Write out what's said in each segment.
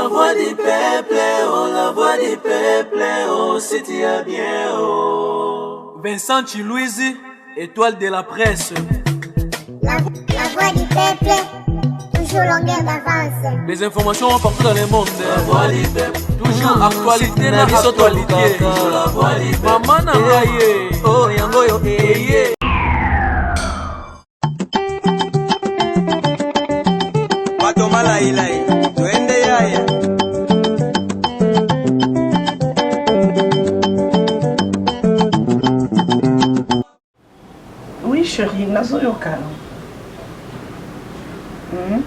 La voix du peuple, oh la voix du peuple, oh si tu as bien, oh. Vincent Chiluizi, étoile de la presse. La voix du peuple, toujours longueur d'avance. Les informations partout dans le monde. La voix du peuple, Toujours actualité na biso actualité. Toujours la voix du peuple. Mama na ngai ye. Oh yango yo eye. Bato malailai, twende yaya. Oui chérie, nazoyoka. Mhm.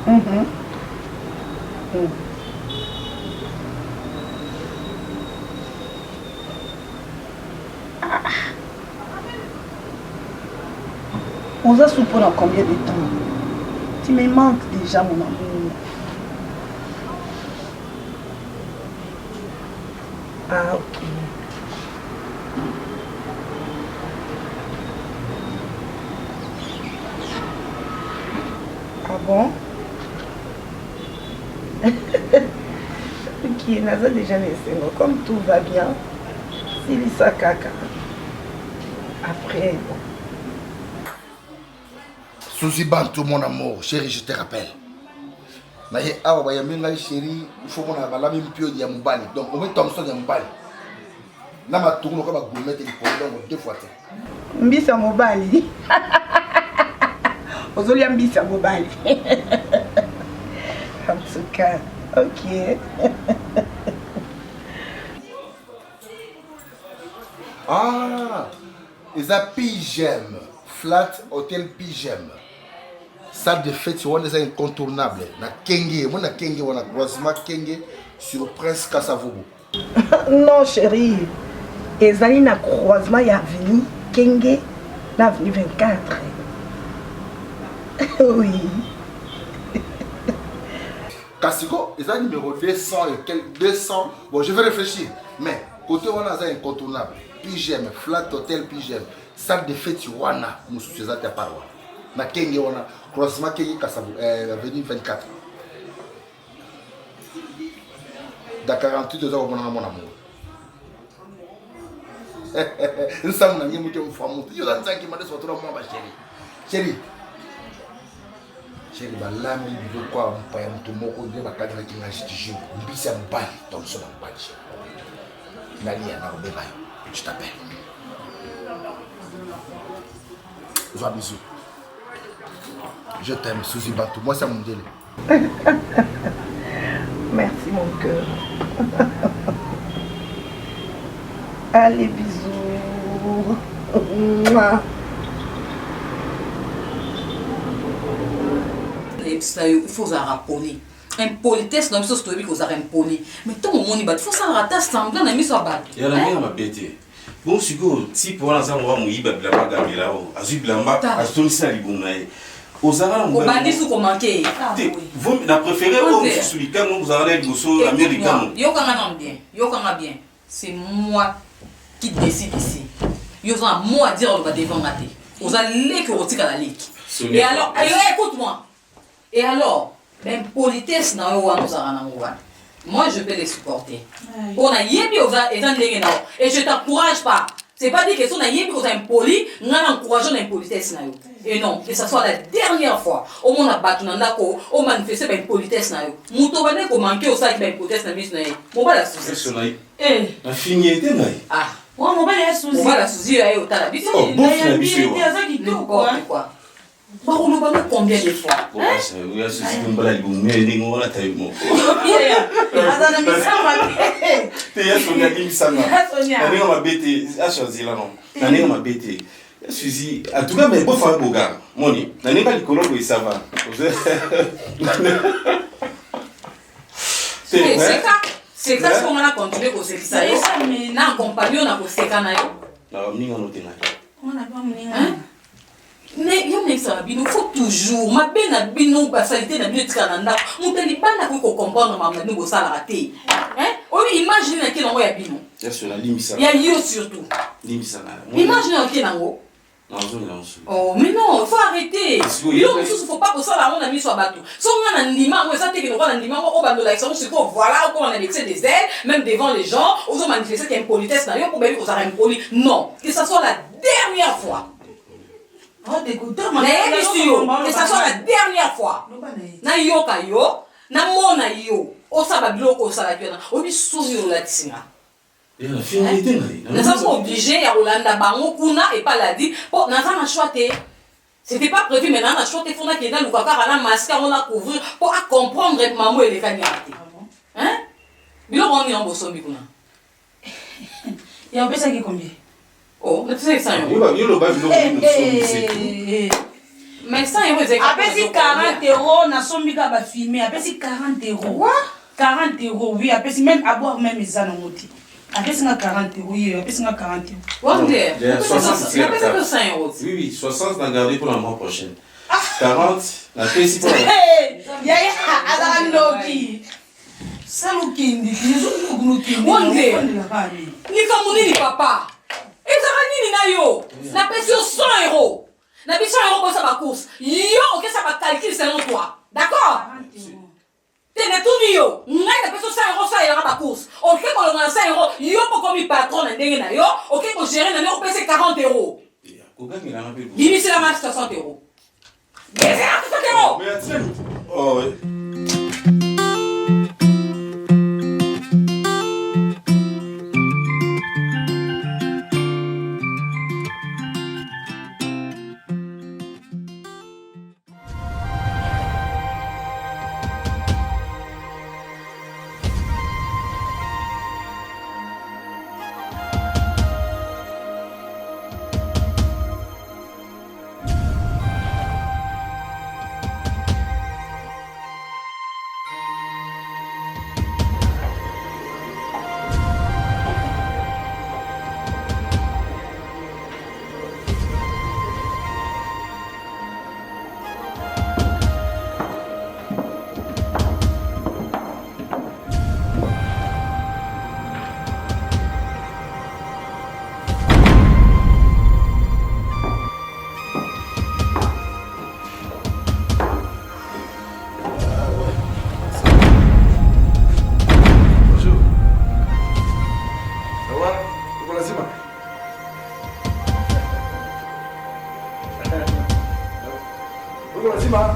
Mm. Ah. Oza sous pendant combien de temps? Tu me manques déjà mon amour. Ah ok. Ah bon? Ok, naza déjà na esengo. Comme tout va bien, silisa kaka. Après, bon. Suzy Bantu, mon amour, chérie, je te rappelle. naye awa bayambi ngai chéri il faut mona balami mpiodi ya mobali donc omoi thomson ya mobali na matungu lokola bagourmete likolo donc deux fois te Mbisi ya mobali. Ozolia mbisi ya mobali. En tout cas, ok. Ah, eza pigem flat hotel pigem salle de fête wana eza incontournable na kenge omoni na kenge wana croisement kenge sur prince kasavubu. Non chérie, ezali na croisement ya avenue Kenge na avenue 24. Oui. Kasi ko eza numéro 200 et quel 200, bon je vais réfléchir mais côté wana aza incontournable pigem flat hotel pigem salle de fête wana mosusu eza te apart wana na kenge wana croisement kenge kasabu avenue 24 da 48 oza komonanga mwana mongo nsango na nge moto mfa moto yo oza nsangi madeso bato na mwa basheri sheri sheri balambi biloko ya mpaya moto moko nde bakangelaki ngai toujours mbisi ya mobali thomson ya mobali sheri nalia nakobeba yo je t'appelle zwa bisou je t'aime Suzy Bantu mwasi ya mondele. Merci mon cœur. Allez bisous. Mouah. Nayebisa yo il faut ozalaka poli impolitesse na biso toyebi kozalaka impoli mais ntango omoni bato fo osalaka ata semblant na miso ya bato. Ya na ndenge mabe te. Bongo sikoyo type wana aza ngoka moyibi ya bilamba agambela oyo azwi bilamba azongisi na libumu na ye ozalaka na mobali Obandi su ko manquer ye. Te vaut na prefere oyo mosusu likango ozalaka na ye liboso na mire likango. Yoka nga nanu bien yoka nga bien c'est moi qui decide ici yo oza na mot à dire oloba devant nga te oza leki okotikala leki et alors écoute moi Et alors ba impolitesse na yo wana ozalaka nango wana moi je peux les supporter po na yebi oza eza ndenge na yo et je t'encourage pas c'est pas dit que so na yebi koza impoli nga na encourage na impolitesse na yo et non que ça soit la dernière fois omona bato na ndako o manifester ba impolitesse na yo moto obandaki ko manquer osalaki ba impolitesse na miso na ye mobali ya suzi eh nafingi ye te ngai ah mobali ya suzi mobali ya suzi yo aye otala biso oh bof na biso yo aza kitoko quoi Bakoloba ngo combien de fois? Oya susi mbala libumu ndenge wana tayi moko. Aza na misama te. Te ya Sonia limbisanga. Na ndenge mabe te, Asha zela non. Na ndenge mabe te. Ya Suzy, en tout cas mais bofa boga. Moni, na ndenge likolo boye ça va. Seka, seka siko nga na continuer kosekisa yo. Na accompagner yo na koseka na yo. Na baninga no te ngai. Hein? Mais yo nayebisaka bino faut toujours mabe na bino ba salite na bino etikala na ndako moto ya libanda akoki ko comprendre makambo na bino bosalaka te hein oyebi image nini nake nango ya bino ya yo surtout image nini nake nango. Nazongela yango soki. Oh, mais non, faut arrêter. Sikoyo, Biloko ye- mosusu faut pas kosala yango na miso ya bato. So nga na ndima yango eza te ke lokola na ndima yango oyo bandolakisa yango sikoyo voilà okoma na l'excès des ailes, même devant les gens, ozo manifester ke impolitesse na yo mpo bayebi kozala impoli. Non, que ça soit la dernière fois. Nayebisi yo, que ça soit la dernière fois. Nayoka yo, namona yo, osala biloko osalaki wana, oyebi soni olatisi nga. Naza ko oblige ya kolanda bango kuna epa ladi po naza na choix te. C'était pas prévu mais naza na choix te faut nakende naluka kaka na masque yango na couvrir po a comprendre mambo elekani awa te. Hein? Biloko wana yango bosombi kuna. Ya opesaki combien? Oh, napesaki 100 euros. Yo loba biloko nini osombi c'est tout. Mais 100 euros ezalaki Apesi 40 euros nasombi kaka ba filme apesi 40 euros. 40 euros oui apesi même à boire même eza nango te. Apesi nga 40 euros ye apesi nga 40 euros. Il y a 60 ici, Napesaki yo 100 euros. Oui, oui, 60 na gardé pour la mois prochaine. 40 napesi pour la Yaya azala ndoki. Sala okende te ezokende. Wonde. Likambo nini papa? Ezaka nini na yo? Napesi yo 100 euros. Na biso euro bosa ba course. Yo okesa ba calcul selon toi. D'accord? Te natuni yo. Ngai napesi yo 100 euros salelaka ba course. Oke kolonga na 100 euros, yo mpo okomi patron na ndenge na yo, oke ko gérer na ndenge opesi 40 euros. Kogangelanga mpe. Bimisela nga 60 euros. Bimisela 60 euros. Mais atikali. Oh, ouais. Bonjour. Ça va? Uko lazima? Uko lazima?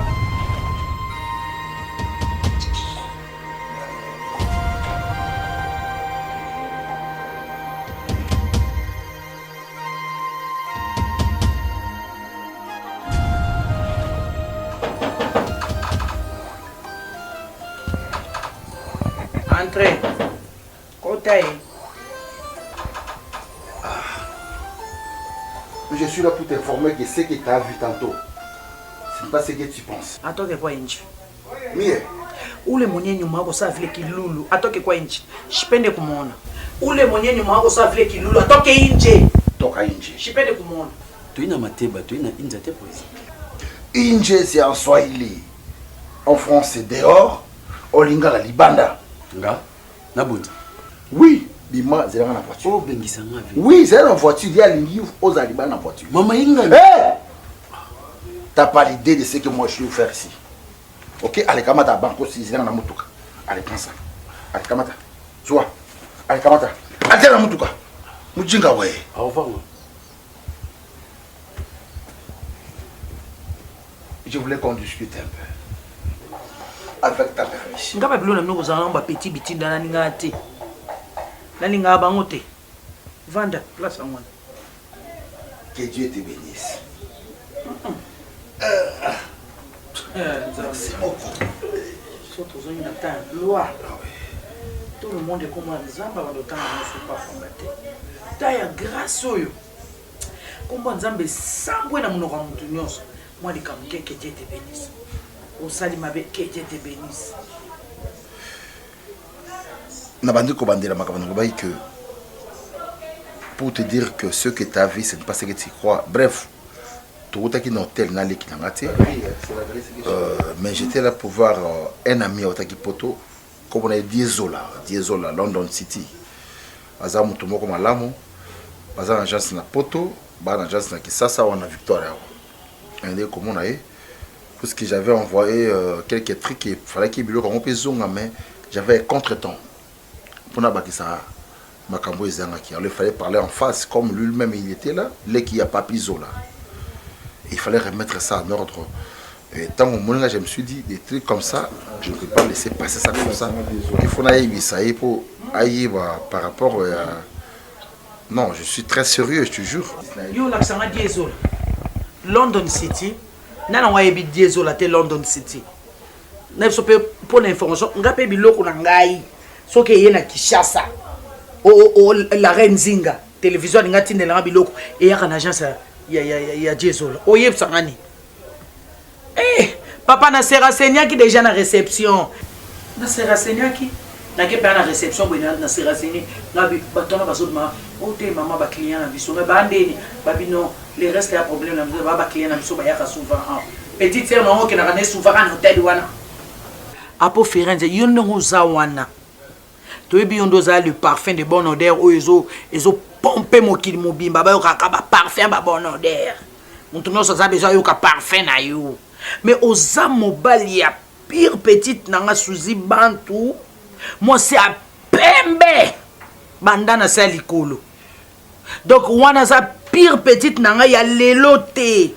Entrez. Kota ye. Je suis là pour t'informer que ce que tu as vu tantôt, ce n'est pas ce que tu penses. Atoke kwa nje. Mie, Ule mwenye nyuma yako saa vile kilulu atoke kwa nje. Shipende kumuona. Ule mwenye nyuma yako saa vile kilulu atoke nje. toka nje. Shipende kumuona. Toyina mateba, toyina inza te poezi. Inje, c'est en Swahili. En français, dehors. Au lingala, libanda. Nga, nabunza. Oui, bima, c'est dans la voiture. Obengisa nga ve. Oui, c'est dans la voiture. Il y a l'ingi, aux alibans dans la voiture. Mama inga. Hey! T'as pas l'idée de ce que moi je suis faire ici. Ok, allez, kamata, banco, si c'est dans la motuka. Allez, prends ça. Allez, kamata. Zoa. Allez, kamata. Allez, dans la motuka. Mujinga, ouais. Au revoir. ma. Je voulais qu'on discute un peu. Avec ta permission. Nga babilo na bino kozala nango bapeti bitinda nalingaka te. Nalingaka bango te. Vanda place yango wana. Que Dieu te bénisse. Merci beaucoup. So tozongi na temps ya gloire. Tout le monde ekoma nzambe abanda otanga nyonso pafamba te. Ta ya grâce oyo. Kombo ya nzambe esambwe na monoko ya moto nyonso. Mwa likambo ke que Dieu te bénisse. Osali mabe que Dieu te bénisse. nabandi kobandela makambo nalobaki que pour te dire que ce que tu as vu ce n'est pas ce que tu crois bref tokutaki na hôtel naleki na nga te mais j'étais là pour voir un ami autaki poto kombo na ye Diezola Diezola London City aza moto moko malamu baza na agence na poto. Baa na agence na Kisasa wana Victoire awa. Nde komona ye puisque j'avais envoyé euh, quelques trucs et fallait que biloko yango mpe ezonga mais j'avais contre-temps mpona bakisa makambo ezangaki. Alors il fallait parler en face comme lui-même il était là, leki ya Papi Zola. Il fallait remettre ça en ordre. Et tant au là, je me suis dit, des trucs comme ça, je ne peux pas laisser passer ça comme ça. Il faut nayebisa ye mpo ayeba par rapport à... Non, je suis très sérieux, je te jure. Yo olakisa nga Diesola. London City. Nani yango ayebi Diesola te London City. Na biso mpe mpo na information nga mpe biloko na ngai soki eye na Kinshasa o, o, o, la reine Nzinga télévision alinga atindela nga biloko eyaka na agence ya, ya, ya, ya, ya Diesola. Oyebisa nga nini? Eh, papa na se renseignaki déjà na réception. Na se renseignaki. Nake mpe na réception boye na se renseigner. Ngabi bato wana bazobima o oh, te mama ba client na biso mais ba ndeni babi non le reste ya problème na biso ba ba client na biso bayaka souvent ah. Petite sœur na okendaka na souvent na hôtel wana. Apo Firenze yo ndenge oza wana toyebi yo nde oza le parfum de bonne odeur oyo ezo ezo pompe mokili mobimba bayokaka ba parfum ba bonne odeur. Moto nyonso aza besoin ayoka parfum na yo. Mais oza mobali ya pire petite na nga Suzy Bantu, mwasi ya pembe banda na se ya likolo. Donc wana aza pire petite na nga ya lelo te.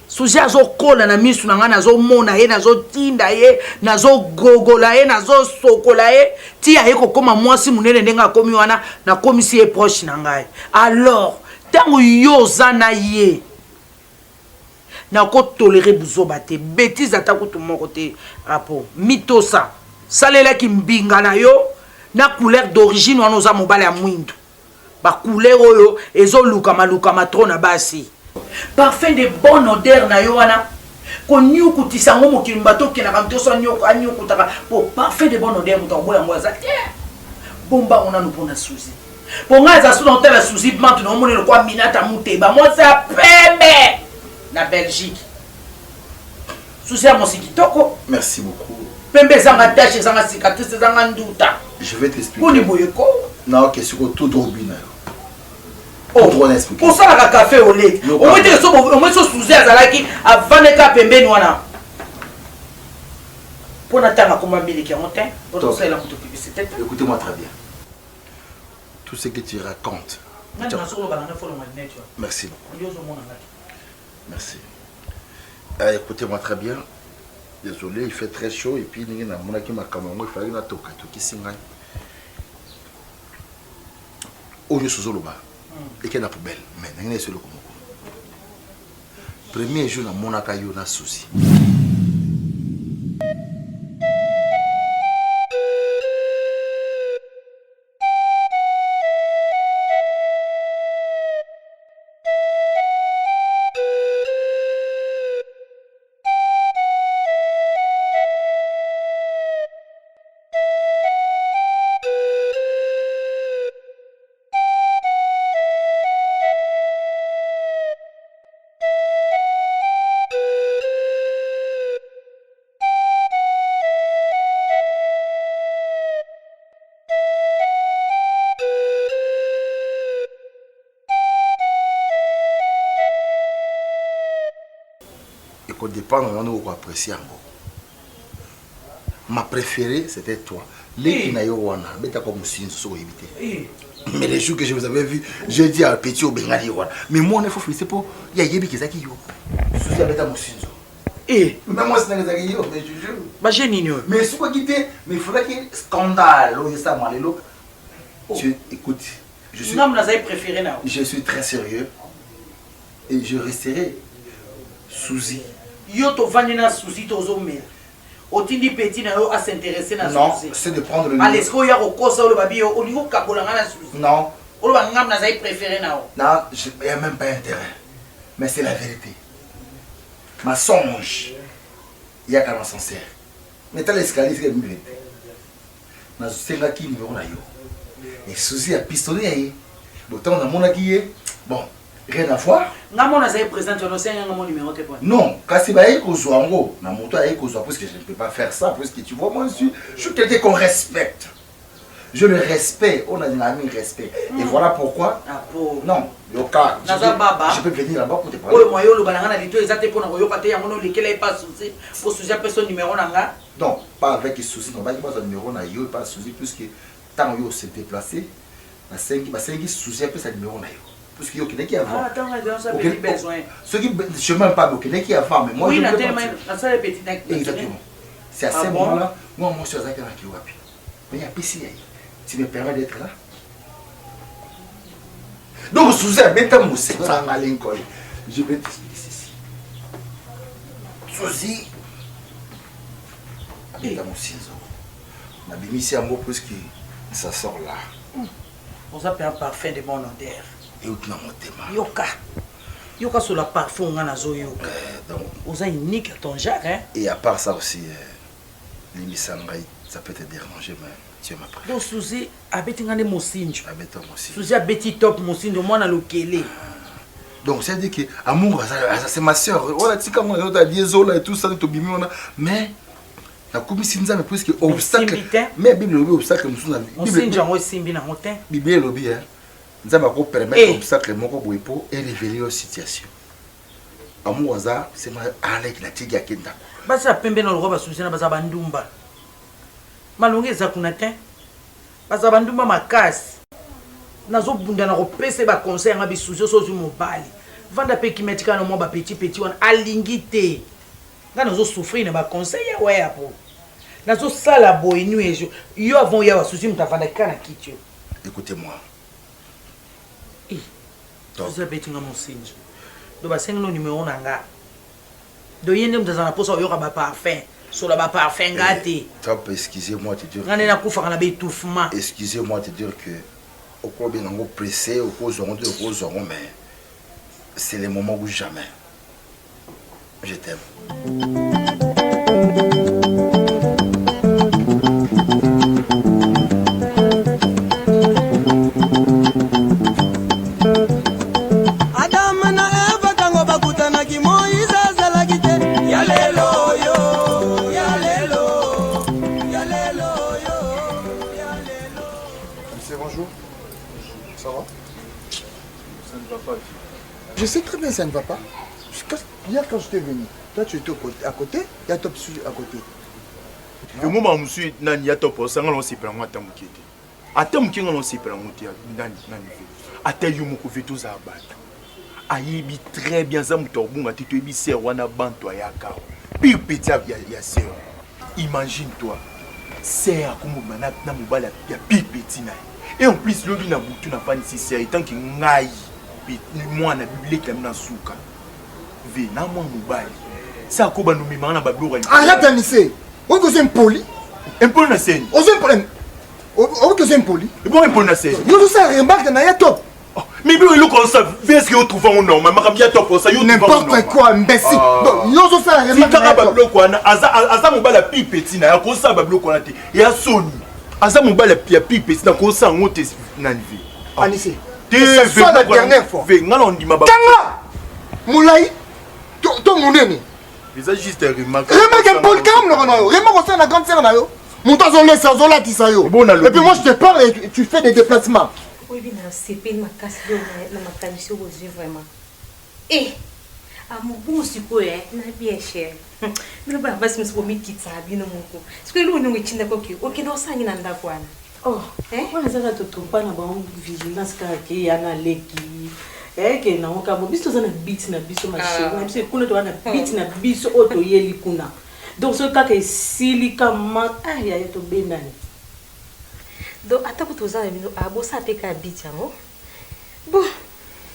Suzy azokola na misu na nga, nazomona ye, nazotinda ye, nazogogola ye, nazosokola ye ti aye kokoma mwasi monene ndenge akomi wana, nakomisi ye proche na ngai. Alors Tango yo oza na ye nako tolerer buzoba te betise ata kutu moko te apo mitosa salela kimbinga na yo na couleur d'origine wana oza mobali ya mwindu ba couleur oyo ezo lukama lukama trop na basi parfum de bonne odeur na yo wana koniukutisa yango mokili bato okendaka moto nyonso anyukutaka po parfum de bonne odeur moto akoboya yango aza te bomba yango nanu mpona suzi Po nga aza suna otala Suzy Bantu na omoni lokwa Minata Muteba mwasi ya pembe na Belgique. Suzy ya mwasi kitoko. Merci beaucoup. Pembe ezanga tache ezanga cicatrice ezanga nduta. Je vais t'expliquer. Boni boye ko. Na ok siko tout droit bina yo. Oh, osalaka cafe au lait. Omoni te so omoni so Suzy azalaki avandeka pembeni wana. Mpo natanga komba miliki yango te, mpo tosalela moto publicité te. Écoutez-moi très bien. Tout ce que tu racontes. Merci beaucoup. Merci. Euh, écoutez-moi très bien. Désolé, il fait très chaud et puis ndenge namonaki makambo yango efalaki natoka etokisi ngai. Oyo nyonso ozoloba eke na poubelle mais ndenge na eso eloko moko. Premier jour namonaka yo na souci. Ekodépendre na ndenge okoapprécie yango. Ma préférée c'était toi. Leki na yo wana abetaka mosinzo soki oyebi te. Mais les jours que je vous avais vu, j'ai dit à petit obengani ye wana. Mais moi, il faut féliciter mpo ye ayebi ke ezalaki yo. Suzi abeta mosinzo. Eh. Mais mwasi nanga ezalaki yo, mais je jure. Ba jeu nini oyo? Mais esukaki te, mais il faudrait que scandale oyo esalama lelo. Oh. Tu écoute, je suis Ngam nazali préféré na yo. Je suis très sérieux et je resterai Suzy. Yo tovandi na Suzy tozomela. Otindi petit na yo a s'intéresser na Non, c'est de prendre le numéro. Allez, oya kokosa oloba biyo olingi okabola nga na Suzy. Non. Oloba ngam nazali préféré na yo. Non, il n'y a même pas intérêt. Mais c'est la vérité. Mensonge yaka na sincère. Mais tala escalier esika ebimi vérité. Nasengaki numéro na yo. Et Suzy a pistonné ya ye. Bon, ntango namonaki ye, bon, rien à voir. Nga mona azali présidente wana osengi nga mo numéro te pona. Non, kasi bayei kozwa yango na moto ayei kozwa puisque je ne peux pas faire ça puisque tu vois moi je suis, je suis quelqu'un qu'on respecte. Je le respecte, on a mis respect. Et voilà pourquoi. Ah, pour... Non. Yoka. Naza baba. Je peux venir là-bas pour te parler. Oyo moyen oloba na nga na lito eza te mpo na koyoka te yango nolekela ye pa Suzy mpo Suzy apesa numéro na nga. Non, pas avec Suzy. Non, pas numéro na yo pas Suzy puisque tant yo se déplacer, nasengi basengi Suzy apesa numéro na yo. Puisque yo okendaki avant. Ah, attends, ça petit besoin. Soki je même pas mais okendaki avant mais moi oui, je na voulais telema partir. nasala petit na Exactement. C'est à Ah ce bon? moment-là, moi moi je suis azalaki na kiwapi. Mais apesi ya ye. Tu me permets d'être là? Donc Suzy abeta mosala nga Lincoln. Je vais t'expliquer ceci. Suzy abeta mosinzo. Nabimisi yango puisque ça sort là. Oza mpe un parfum de bon odeur. Euti na motema. Yoka. Yoka sur la parfum nga nazoyoka. Donc, Oza unique à ton genre, hein? Et à part ça aussi, limbisa ngai, ça peut te déranger, mais tu es ma préférée. Donc Suzy abeti nga nde mosinjo. Abeta mosinzo. Suzy abeti top mosinjo mwana lokele. Donc, c'est-à-dire que amour, c'est ma soeur. Voilà, tika moi, on a dit Zola et tout ça, tobimi wana. Mais nakomisi nzambe puisque obstacle Osimbi te. mais bible elobi obstacle mosusu na Mosinjo yango esimbi nango te. bible elobi hein, nzambe akopermettre Eh. obstacle moko boye mpo erévéler yo situation. Amour aza sema aleki na tiki ake ndako. Basi ya pembe na lokwa basusi na baza bandumba. Malongi eza kuna te. Baza bandumba makasi. Nazobunda na kopesa ye baconseil yanga bisusi oso ozwi mobali. Vanda mpe kimia tika na mwa bapetit petit wana alingi te. Nga nazosouffrir na baconseil ya waya po. Nazosala boye nuit et jour. Yo avant oya basusi moto avandaki kaka na kiti oyo. Écoutez-moi. Eh, Suzy abeti nga mosinzo. Do basengi no numéro na nga. Do ye nde moto aza na mposa oyoka baparfum. Sola baparfum nga te. Top, excusez-moi de te dire. Nga nde nakufaka na baétouffement. Excusez-moi de te dire que okobenga yango pressé, okozwa yango te, okozwa yango, mais c'est le moment ou jamais. Je t'aime. Adamu na Eva ntango bakutanaki Moïse azalaki te. Ya lelo oyo, ya lelo, ya lelo oyo, ya lelo. Monsieur, bonjour. Ça va? Ça ne va pas. Je sais très bien que ça ne va pas. Hier quand j'étais venu, toi tu étais à côté, il y a Top à côté. Yango makambo mosusu nani ya top osanga na osepela yango ata moke te, ata moke nga na osepela yango te nani nani ve ata yo moko ve tozala bato ayebi très bien aza moto akobunga te. Toyebi ser wana banto ayaka pire petit ya ser. Imagine toi ser akomobima na mobali ya pire petit na ye. Et en plus lobi na butu nafandisi ser etanke ngai mwana bibileki na bino na suka ve na mwa mobali sa akobanda omemanga na babiloko ya Arrête Anissé. Oyo ozo impoli. Impoli na seni. Ozo impoli. Oyo ozo impoli. Ebongo impoli na seni. Yo ozo sala remarque na ya top. Mais biloko eloko osa veske otrouve yango normal makambo ya top osa yo. N'importe quoi, imbécile. Donc yo ozo sala remarque na tikaka ya top. babiloko wana aza mobali ya pire petit na ye akosala babiloko wana te ya soni aza mobali ya pire petit na akosala yango te nani ve Anissé. Te Que ce soit la dernière fois. ve nga na ondima ba Kanga. Molai to monene. Eza juste remarque. Remarque impoli kaka monoko na yo. Remarque osala na grande sœur na yo. Moto azolesa azolatisa yo. Et puis moi je te parle et tu fais des déplacements. Oyebi nasepeli makasi oyo na makanisi oyo bozwi vraiment e amobongo sikoyo eh, na bien cher bino bana basi mosusu bomikitsaka bino moko sikoyo eloko niongo etindaki oke okende osangi na ndako wana. Oh, wana ezaka totrompa na bango vigilance kaka ke ya na leki eke nango kaka bo biso toza na biti na biso masheri na biso kuna toza na biti na biso oyo toyeli kuna donc soki kaka esili kama ah yaya tobendani. Donc ata kutu oza na bino abosala mpe kaka biti yango. Bon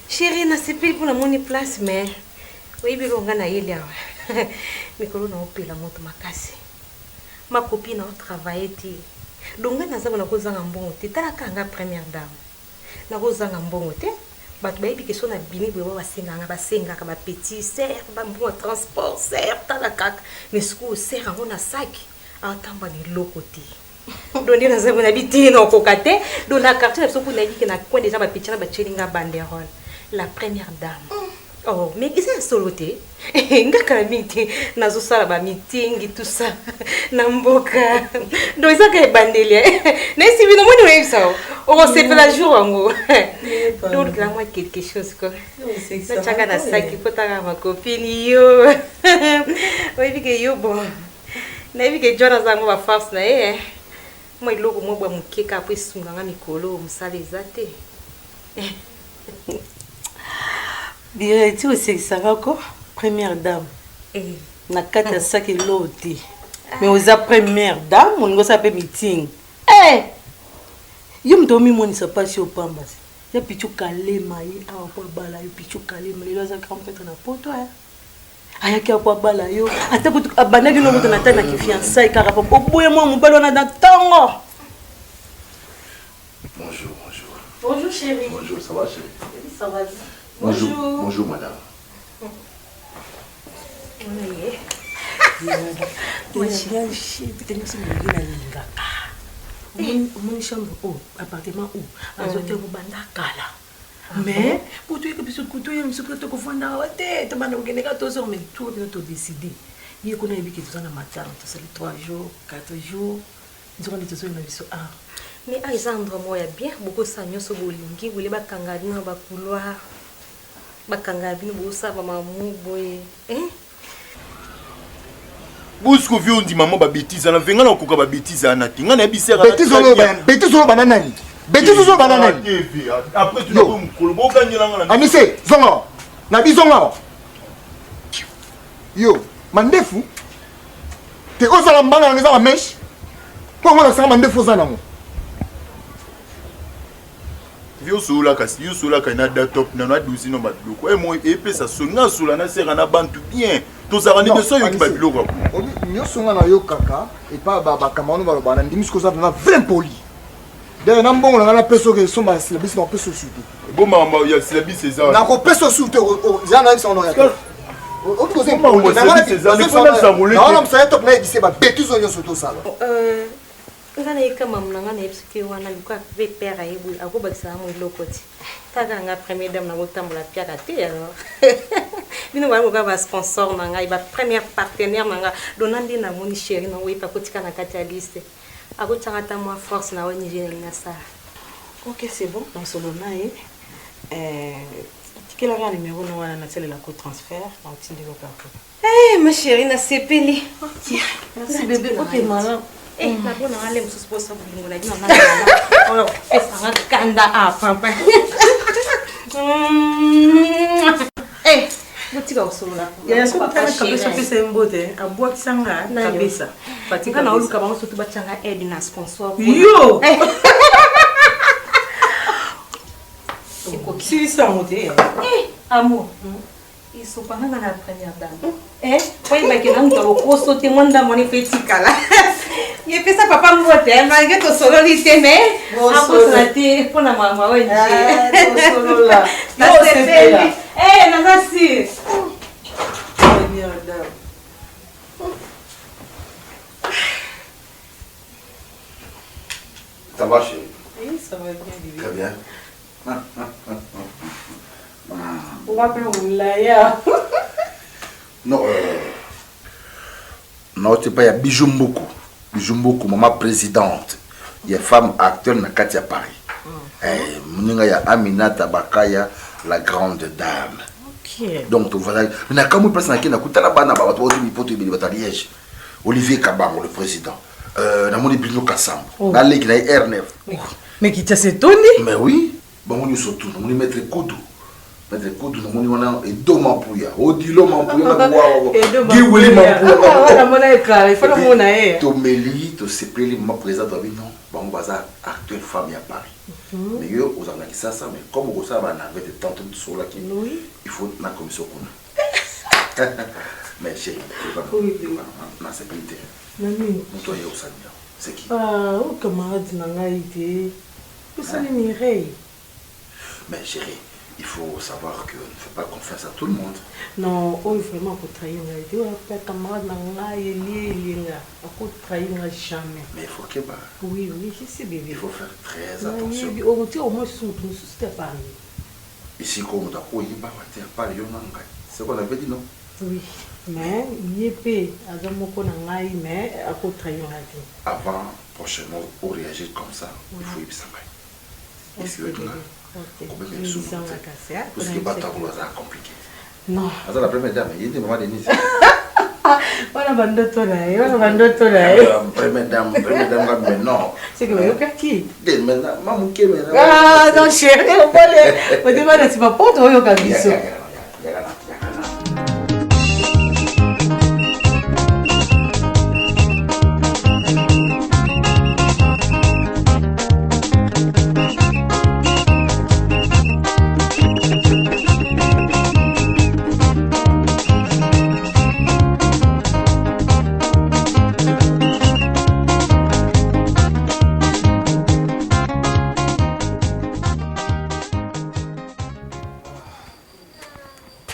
chéri, nasepeli mpo namoni place, mais oyebi eloko ngai nayeli awa mikolo na opela moto makasi ma copine aotravaille te. Donc ngai naza bo nakozanga mbongo te. Tala kaka nga première dame nakozanga mbongo te. Bato bayebi ke so nabimi boye ba basengaka basengaka bapetit ser bambongo ya transport ser. Tala kaka mais sikoyo ser yango na saki aotamba na eloko te. Donc nde naza bo nayebi te na okoka te. Donc na quartier na biso kuna nayebi ke na coin déjà bapetit na batieli nga banderole la première dame. Oh, mais eza ya solo te. Nga kala mingi te nazosala ba meeting tout ça na mboka. Donc eza kaka ebandeli. Nayesi bino moni oyebisa yo. Okosepela jour yango. Donc olukela mwa quelque chose quoi. Natiaka na saki mpo taka makopini yo. Oyebi ke yo bon. Nayebi ke John aza yango ba force na ye. Mwa eloko mwa bwa moke kaka mpo esunga nga mikolo mosala eza te. Bireti osekisaka ko première dame eh. na kati ya saki eloo te mais oza première dame olingi osala mpe meeting eh! yo moto omimonisa mpasi opamba ya pichu kalema ye awa mpo abala yo pichu kalema lelo aza grand prêtre na poto eh. ayaki apo abala yo ata kutu abandaki no kutu na tani na kifiançai kaka po oboya mwa mobali wana na ntongo. Bonjour, bonjour. Bonjour chérie. Bonjour, ça va chérie? Ça va. Bonjour. Bonjour, bonjour madame. Nalingaka omoni chambre oyo appartement oyo azwaki yango banda kala mais po toyeka biso kutu ya biso mpe tokofanda awa te tobanda kokende kaka tozonga mais tour bino todécide ye kuna yebi ke toza na matanga tosali 3 jours 4 jours nzoka nde tozoya na biso awa. Mais awa eza endroit moko ya bien bokosala nyonso bolingi bolie bakanga bino na ba couloir bakanga bino bosala ba mamu boye eh? Bosco vieux ondima mwa ba bêtises wana venga na koka ba bêtises wana te nga nayebi sera bêtises oloba bêtises oloba na nani bêtises oloba na nani après tout na mokolo bokangela nga na Anise zonga na bizonga awa yo mandefu te ozala mbanga nanga eza ba mèche mpo yango olakisanga mandefu oza nango yo osolola kasi yo osololaka na datop nano adosi no babiloko e moi epesa soni nga asola na sera na bantu bien tozalaka nde biso ayoki babiloko ya nyonso nga nayokaka epa bacameroun balobaka na ndimi soki oza vraiment vrai poli dere na mbongo na ngai napesa oke esomba silabisi nakopesa osu te ebomaka ya silabisi eza nakopesa osu te eza nayebisa ngo ya nawana mosala top nayebise babetise oyo nyonso tosala nga nayeka mamu na nga nayebi soki wana luka pe père aye boye akobakisa nga mo eloko ti taka nga première dame nakotambola piaka te alors bino baya koka ba sponsor na ngai ba première partenaire na nga dona nde namoni chéri na oyebi akotika na kati ya liste akotianga ata mwa force na ONG na ngai nasala. Ok c'est bon nasolo na ye eh, tikela nga numero no wana nasalela ko transfert na otindeli kaka. Eh ma chérie nasepeli. Ok merci bébé ok malamu. Eh nabona nga le mosusu posa bolingo na bino nga oyo pesa nga kanda ah papa. Eh botika kosolola yaya soki otala kabisa opesa ye mbote abwakisa nga kabisa nga naoluka bango soki batyanga aide na sponsor yo silisa yango te amour esopanga nga na première dame oyebaki na moto lokoso te mwa ndambo wana epe etikala yepesa papa mbote malgre tosololi te mais akosana te mpo na mama ONG nasepeli naza sur. Ça va chérie? Oui, ça va bien bébé. Très bien. Wapi mulaya? Non, nauti epai ya Bijou Mbuku. Bijou Mbuku, mama présidente ya femme actuelle na kati ya Paris. Eh, moninga ya Aminata Bakaya, la grande dame. Okay. Donc tovandaki na kamwe place nake nakutana bana ba bato baoki mipoto ebele bato ya Liège. Olivier Kabango le président. Namoni Bruno Kasambo. Oh. Naleki na ye R9. Mais Kinshasa etondi. Mais oui, bango nyonso tu namoni maître Kudu. Maître Kudu namoni wana Edo Mampuya, Odilo Mampuya na wawa. Edo Guy Willy Mampuya. Ah, namona ye kala, il faut namona ye. Tomeli, tosepeli mama président abi non, bango baza actuelle femme ya Paris. Mais yo ozala na Kisasa mais comme okosala ba navette tantôt tosololaki, il faut na commission kuna. Mais chérie, nasepeli te. Nani? Moto aye osali c'est qui? Ah, o camarade na ngai te. Osali Mireille. Mais chérie, il faut savoir que ne fais pas confiance à tout le monde. Non, oyo vraiment akotrahir ngai te. Oyo ape camarade na ngai elie elie nga. Akotrahir nga jamais. Mais il faut keba. Oui, oui, je sais bébé. Il faut faire très attention. Nayebi okotia au moins susu moto mosusu te aparle. Esika oyo moto akoyiba awa te apart yo na ngai. C'est qu'on avait dit non? Oui, mais ye pe aza moko na ngai mais ako trahir ngai te. Avant prochainement o reagir comme ça, il faut oyebisa ngai. Esi oyoki nga? Kobenga lisusu moto te. Parce que bato yango bazala compliqué. Non. Aza la première dame, ye nde maman Denise. Wana bandoto na ye, wana bandoto na ye. Première dame, première dame, mais non. C'est que oyokaki. Te, maintenant, ma moke maintenant. Ah, non chérie, obole. Odeba na sima poto oyoka biso.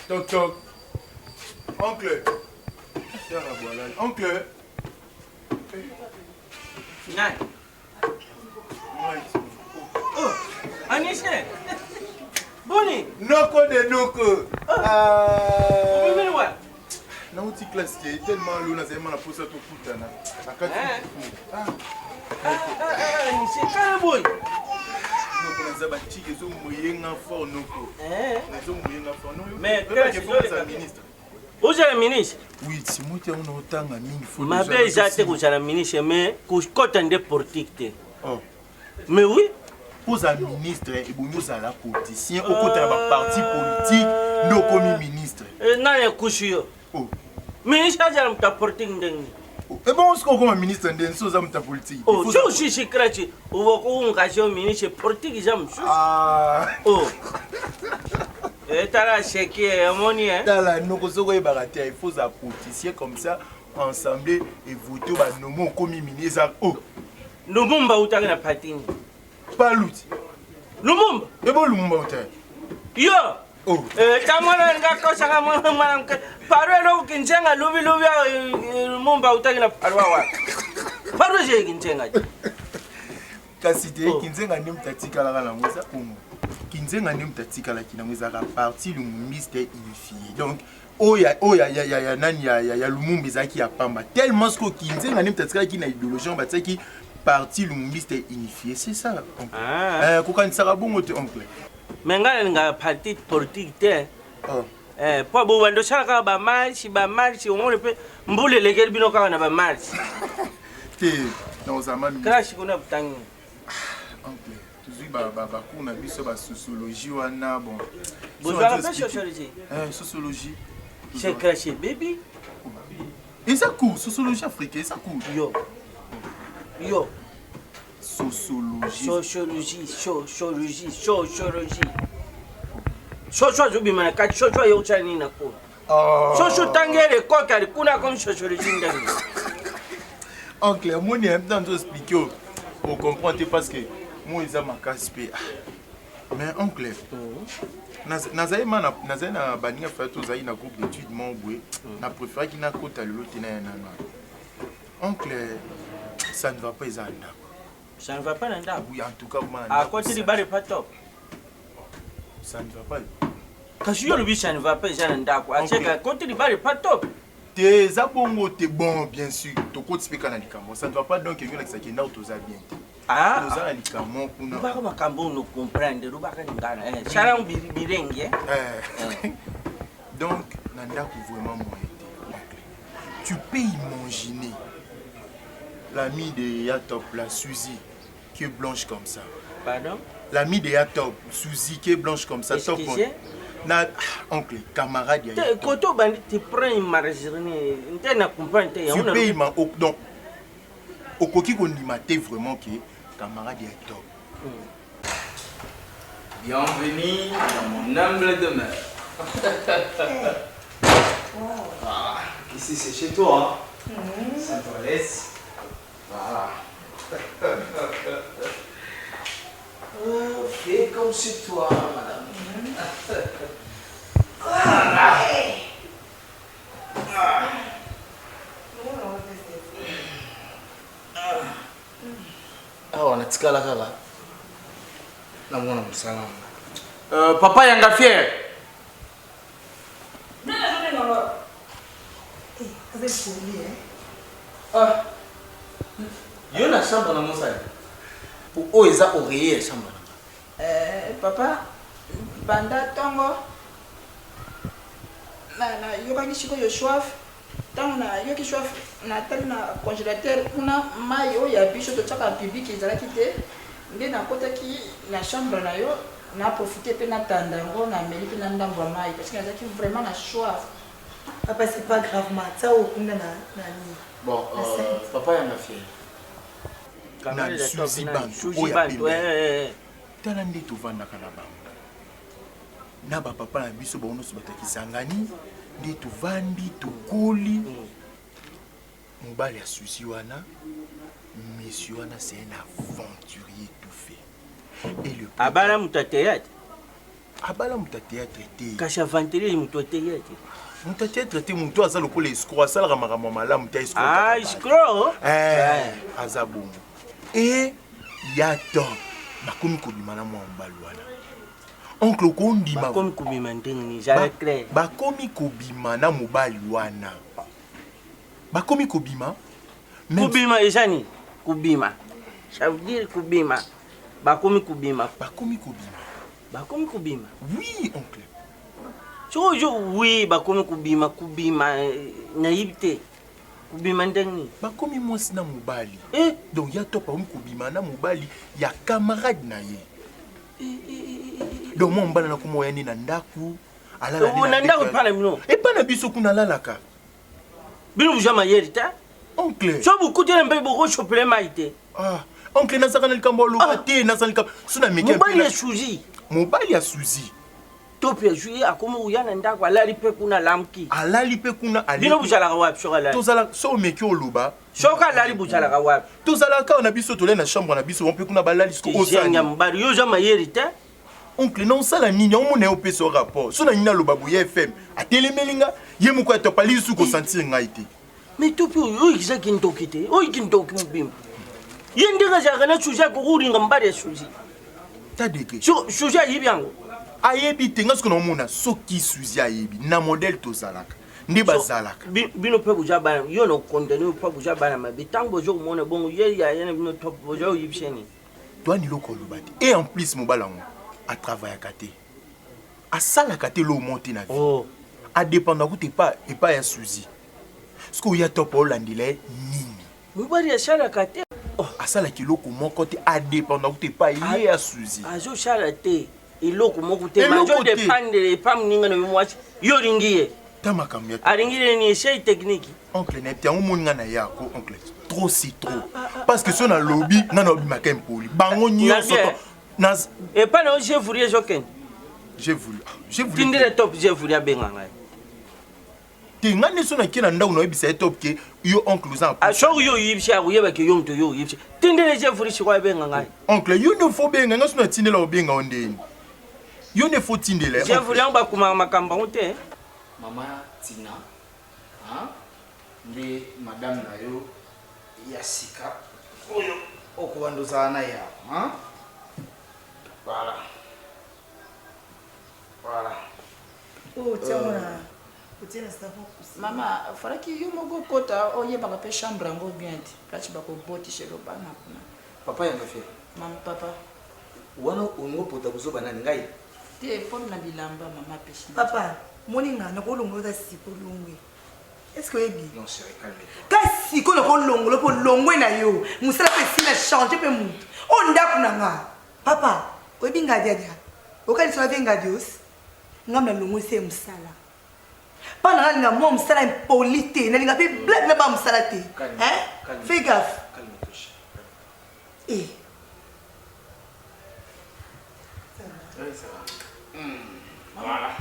Toc toc. Oncle. Oncle. Nani? Oh, Anishe. Boni. Noko de noko. Ah. Obimeli wapi? Nauti classe te tellement lo nazali ma na posa tokutana na kati Anishe kala boye. Noko naza batike ezomoyenga fort noko. Ezomoyenga fort. Mais ministre. Ozala ministre? Oui, c'est moi qui yango naotanga mingi. Mabe eza te kozala ministre mais kokota nde politique te. Oh. Mais oui. Ozala ministre ebongi ozala politicien okota na baparti politique nde okomi ministre. Nani akusi yo? Oh. Ministre azala moto ya politique ndenge nini? Ebongo soki okoma ministre nde nso oza moto ya politique. Oh, so osisi crache okounga yo ministre politique eza mosusu. Oh. Tala seki omoni eh. Tala noko soki oyebaka te il faut ozala politicien comme ça ensemble evote banomo okomi mini eza oh. Lumumba autaki na patini. Paluti. Lumumba. Ebo Lumumba autaki. Yo. Oh. Ta mwana nga kosaka mwana mwana mke. Paro eloko kinzenga lubi lubi Lumumba autaki na paro wa. Paro je kinzenga. Kasi te kinzenga nde moto atikalaka nango eza Congo. Kinzenga nde moto atikalaki nango ezalaka parti lumumbiste unifié. Donc oyo oyo ya ya ya nani ya ya Lumumba ezalaki ya pamba tellement sikoyo Kinzenga nde moto atikalaki na idéologie yango batiaki parti lumumbiste unifié c'est ça oncle. Ah. Eh, kokanisaka bongo te oncle. Mais ngai nalingaka parti politique te. Oh. Eh, po bobanda osala kaka bamarche bamarche omoni mpe mbula elekeli bino kaka na bamarche te nakozala mami crash kuna botangi oncle tozwi bacours na biso basociologie wana bon bozwaka mpe sociologie sociologie c'est crash baby eza cours sociologie africain eza cours yo yo sociologie sociologie sociologie sociologie soso azobima na kati soso ayokisala nini na kuna soso tangele ekoki ali kuna akomi sociologie ndenge oncle omoni ya mpe nzo explike oyo ocomprendre te parce que moi eza makasi mpe mais oncle nazali ma nazali na baninga faya tozali na groupe d'étude moko boye na préféraki nakota lelo te na ya nano oncle ça ne va pas eza na ndako ça ne va pas na ndako oui en tout cas vraiment na ndako akoti libala epa top ça ne va pas kasi yo olobi ça ne va pas eza na ndako atiaka akoti libala epa top te eza bongo te bon bien sûr tokoti mpe kaka na likambo ça ne va pas donc elingi olakisaki ndako toza bien te toza na likambo kuna lobaka makambo oyo nocomprendre lobaka lingana sala bilenge donc na ndako vraiment moyen te tu peux imaginer l'ami de Yatop la Suzy qui est blanche comme ça. Pardon? L'ami de Yatop, Suzy qui est blanche comme ça. Top na oncle camarade ya Yatop. Koto bandi tu prends une margarine, nte na comprendre te. Tu payes ma donc okoki kondima te vraiment que camarade ya Top. Bienvenue dans mon humble demeure. Wow. Ici c'est chez toi. Hein? Mmh. Sens-toi à l'aise. Voilà. Fais comme chez toi, madame. Mmh. Ah. Ah. Awa natikala kaka na mwana mosala na nga. Euh, papa yanga fier. Ah. Yo na chambre na mosali. Po oyo eza oreiller ya chambre na nga. Eh, papa, banda tongo na nayokaki sikoyo soif ntango nayoki soif natali na congélateur kuna mai oyo ya biso totyaka public ezalaki te nde nakotaki na chambre na yo na profite mpe natanda yango nameli mpe na ndambo ya mai parce que nazalaki vraiment na soif. Papa c'est pas grave ma tsa okunda na nani. Bon, euh, papa yanga fier. Na Suzy Bantu oyo ya pembe. Tala nde tovandaka na bango na bapapa na biso bango nyonso bato ya Kisangani nde tovandi tokoli. Mobali ya Suzy wana, monsieur wana c'est un aventurier tout fait. Et le abala moto ya théâtre abala moto ya théâtre te kasi aventurier moto ya théâtre moto ya théâtre te moto aza lokola escroc asalaka makambo ya malamu te escroc ah escroc eh, aza bongo e ya top bakomi kobima na mwa mobali wana oncle okondima bakomi kobima ndenge nini zala clair bakomi kobima na mobali wana bakomi kobima kobima eza nini kobima ça veut dire kobima bakomi kobima bakomi kobima bakomi kobima oui oncle soki ozo oui bakomi kobima kobima eh, nayebi te kobima ndenge nini bakomi mwasi na mobali eh? donc ya top akomi kobima na mobali ya camarade na ye eh, donc mwa mobali nakoma oya nde na ndako alala na ndako epa na bino epa na biso kuna alalaka bino boza mayele te oncle so bokutela mpe bokoshopele mai te ah, oncle nazalaka na likambo aloba ah. te naza likambo so na meki mobali ya suzi mobali ya suzi topi ya juillet akomi koya na ndako alali mpe kuna alamuki alali mpe kuna bino bozalaka wapi soki alali tozala so omeki oloba soki alali bozalaka wapi tozalaka kaka na biso tolali na chambre na biso mpe kuna balali sikoyo osali mobali yo oza mayele te Oncle na osala nini omona ye opesa yo rapport so na nini aloba boye fm atelemeli nga ye moko ya top alingi su kosentir ngai te mais topi oyo oyo eza kindoki te oyo kindoki mobimba ye ndenge azalaka na suzi akoki kolinga mobali ya suzi ta degré suzi ayebi yango ayebi te nga soki naomona soki suzi ayebi na modèle tozalaka nde bazalaka bino mpe boza bana yo na okondane mpe boza bana mabe ntango boza komona bongo ye yaya na bino top boza koyebisa nini Toi eloko oloba te et en plus mobali yango atravayaka te asalaka te eloko moko te na vie oh. adependa kutu epa epa ya suzi soki oya top olandela ye nini mobali asalaka te oh. asalaka eloko moko te adependa kutu epa ye ya suzi azosala te eloko moko te azodepandela epa moninga na yo mwasi yo olingi ye ta makambo ya alingi nini esei technique oncle na yango omoni ngai na yako oncle trop c'est trop parce que so nalobi ngai naobimaka impoli bango nyonso epai na yo je voulu ezokende je voulu je voulu tindele top je voulu abenga ngai te ngai nde so nake na ndako nayebisa ye top ke yo oncle oza ah, soki yo oyebisi akoyebake yo moto yo oyebisi tindele je voulu sikoyo abenga ngai oncle yo nde fo benga ngai so natindela obenga yo ndeni yo nde fo tindela je voulu yango bakumaka makambo yango te mama tina Hein? Nde madame na yo ya sika oyo okobanda ozala na ye awa. Hein? Voilà. Voilà. Oh, tiens, euh... otie na savon mama falaki yo moko okota oyebaka mpe chambre yango bien te place bakobotiselo bana kuna papa yanga fie mama papa wana olingi opota buzoba nani ngai te pole na bilamba mama apesi papa moni nga nakolongola oza siko olongwe est ce que oyebi non chérie calme toi kasi sikoyo nakolongola mpo olongwe na yo mosala mpe esi na change mpe motu oyo ndako na nga papa oyebi nga diadia okanisa na vie ngadios nga nalongwe se mosala mpa na nga nalinga mwa mosala impoli te nalinga mpe blague na ba mosala te fais gaffe Eh. Voilà.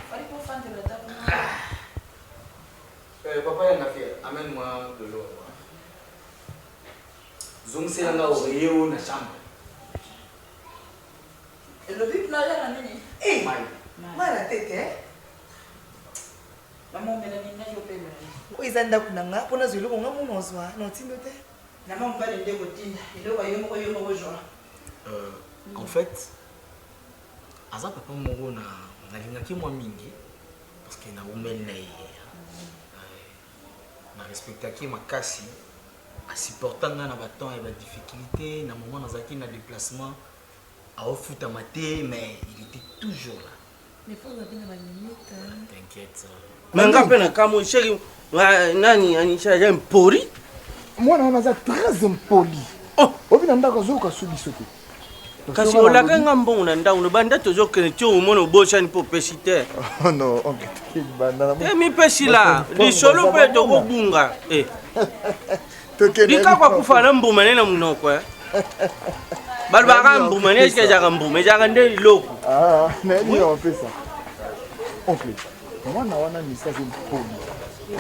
Euh, papa yanga fier, amène-moi de l'eau. Zongisela nga oreiller oyo na chambre. Elobi kuna ya na nini? Eh. Mai. Mai na tete eh. Mama omela nini na yo pe mela. Oyo eza ndako na nga mpo nazwa eloko nga mona ozwa na otindo te. Mama mobali nde kotinda eloko yo moko yo moko zwa. Euh, en fait, Aza papa moko na nalingaki mwa mingi parce que nawumeli na ye. Na respectaki ye makasi, a supporta nga na ba temps ya ba difficultes, na moment nazalaki na deplacement, aofutama te mais il était toujours là. Mais faut oza pe na ba limites hein. T'inquiète. Mais nga pe na kamwe sheri nani anisha aza impoli. Mwana wana aza très impoli. Oh. Obi na ndako azoyoka su biso te. Kasi olaka nga mbongo na ndako no banda tozokende ti omona obosani mpo opesi te. Oh non, oncle banda na. Te mipesi la lisolo mpe tokobunga. Eh. Likako akufa na mbuma ne na monoko eh. Balobaka mbuma ne eske ezalaka mbuma ezalaka nde eloko. Ah, nayebi ya opesa. Oncle, mwana wana message mpoli.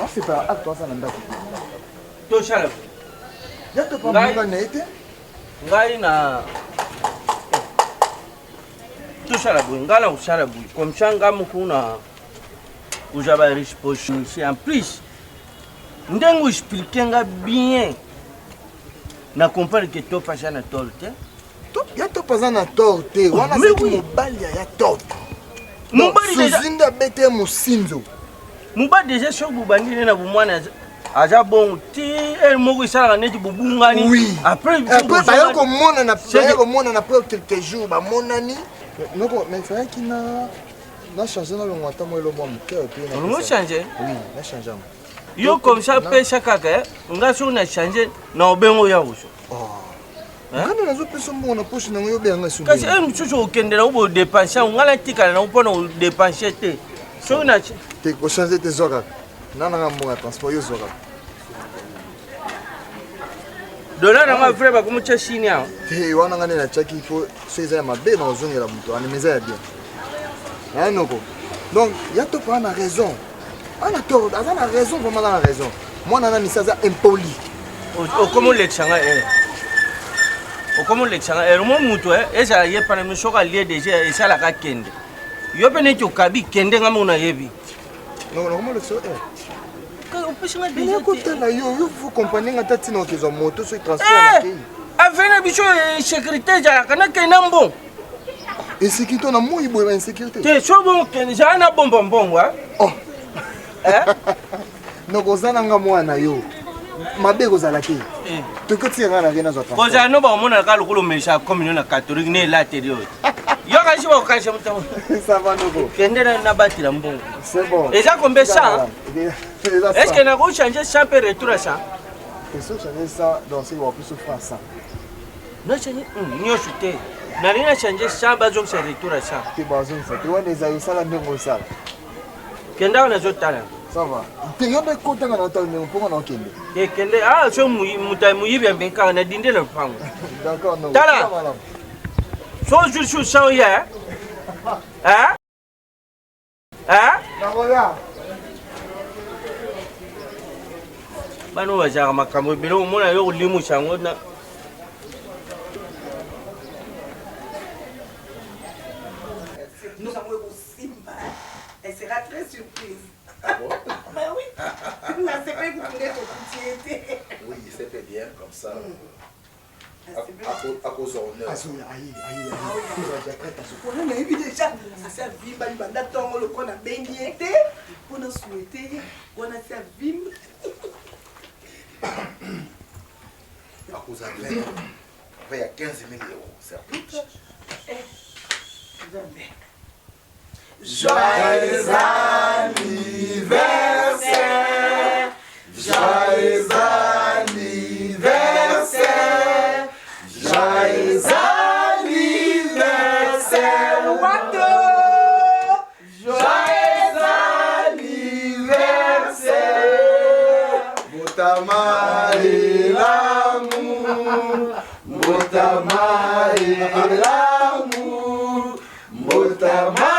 Asepela acte aza na ndako. Tosala. Ya to pa mbonga na ye te. Ngai na tosala boye ngai na kosala boye comme ça ngai moko na kozwa ba responsabilité en plus ndenge oexplike nga bien na comprendre ke top aza na tort te. Ya top aza na tort te wana azalaki mobali ya ya top. Mobali deja Suzy nde abete ye mosinzo. Mobali deja soki bobandi nde na bomwana aza bongo ti heure moko esalaka neti bobungani. Oui. Après Après baye komonana baye komonana après quelques jours bamonani. Noko mais fallaki na na changer na longo ata mwa eloko mwa moke pe na. Olingo changer? Oui, na changer yango. Yo comme ça pesa kaka eh? Nga soki na changer na obengo ya kozwa. Ngana nazopesa mbongo na poche nango yo obenga nga Kasi heure mosusu okende na obo dépenser yango nga natikala nango mpo na odepense te. Soki na te kochange te zwa kaka na nanga mbongo ya transport yo zwa kaka. Dollar nanga vrai bakomotya chine awa. Te wana nga nde natiaki mpo soki eza ya mabe na kozongela moto wana mais eza ya bien. Naye noko. Donc ya top aza na raison. Aza na tort, aza na raison vraiment aza na raison. Mwana na misa aza impoli. Okomi olekisa nga eh. Okomi olekisa nga eh. Mo moto eh, ezala ye pana mi soki alie deja esalaka kende. Yo mpe neti okabi kende nga moko nayebi. Non, nakomi olekisa yo eh. Opesi nga deja. Nakotala yo, yo faut comprendre nga ata ntina okezwa moto soki transport nakei. Aveni na biso sécurité ezalaka nakei na mbongo. Insécurité na moi boye ba insécurité. Te so bon kende zala na bomba mbongo hein. Oh. Donc oza na nga mwana yo. Mabe kozala te. Toki otika nga na rien nazwa transport. Kozala no bakomonaka kaka lokola omelisa communion na catholique ne elateli oyo. Yo kasi bakokanisa moto. Ça va noko. Kende na batela mbongo. C'est bon. Eza combien ça? Est-ce que nako changer ça mpe retour à ça? Question changer ça donc c'est en plus franc ça. Na change nyonso te. Nalingi na change ça bazongisa retour à ça. Te bazongisa te wana ezali osala ndenge osala. Kende awa nazotala. Ça va. Te yo nde kotanga na otala ndenge mponga na okende. Te kende ah so moto ya moyibi ya mbekaka na dinde na lopango. D'accord non. Tala. So ozwi lisusu sa oya. Hein? Hein? Nakoya. Bana oyo bazalaka makambo ebele omona yo kolimwisa yango na Nous avons Simba. Elle sera très surprise. Ah bon? Ben oui. Nasepeli kutu nde tokuti ye te. Oui, c'était bien comme ça. Akozwa honneur. Azoya aye aye aye. Tozala ja prête azo. Wana nayebi deja asi avimba libanda ntongo lokola nabengi ye te mpo na souhaite ye wana asi avimba. Akozwa 20 ya 15 000 euros. Certes. Eh, Nzambe. Joyeux anniversaire. Joyeux anniversaire. Joyeux anniversaire. Wato. Joyeux anniversaire. Mbotama elamu. Mbotama elamu. Mbotama